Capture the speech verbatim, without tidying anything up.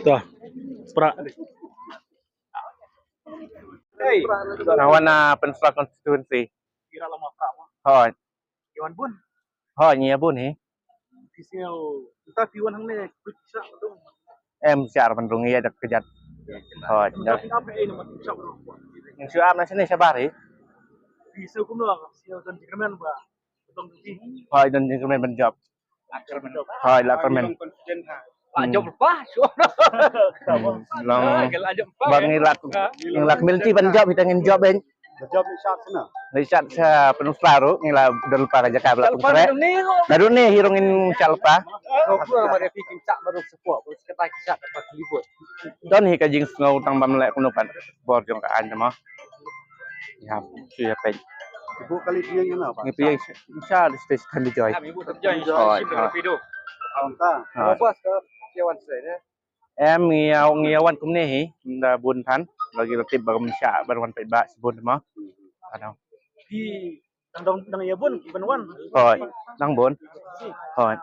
To. Sprak. Hey. Nga wan na Pynursla constituency. Hooid. Hooid, ngi ïa bun hi. Em, shah ban rung ïa da kjat. Hooid. Ngin shu ap na shane shabar hi. Hooid, don jingkyrmen ban jop. Hooid, la kyrmen. Jop lepas. Long. Ba ngi la, ngi la community ban jop, kita ngin jop ben. Jop ni shat sina. Ni shat sa Pynursla ruh, ngi la don lepas ka jaka ba la pyntrek. Naduh ne hi ruh ngin shat lepas. Don hi ka jingsngew tang bym leh kumno pat. Bor jong ka aiñ te mo. Ïa, shu ïa peit. Ibu kali piang ïa na ba. Ngi piang sha di stage kan di joy. Hooid, hooid. Hooid. Em, ngi ïa, ngi ïa wan kumne hi, da bun than, lagi la tip ba kam shah ban wan peit ba shibun mo. Ano. Hi, dang dang dang ïa bun ban wan. Hooid, dang bun. Hooid.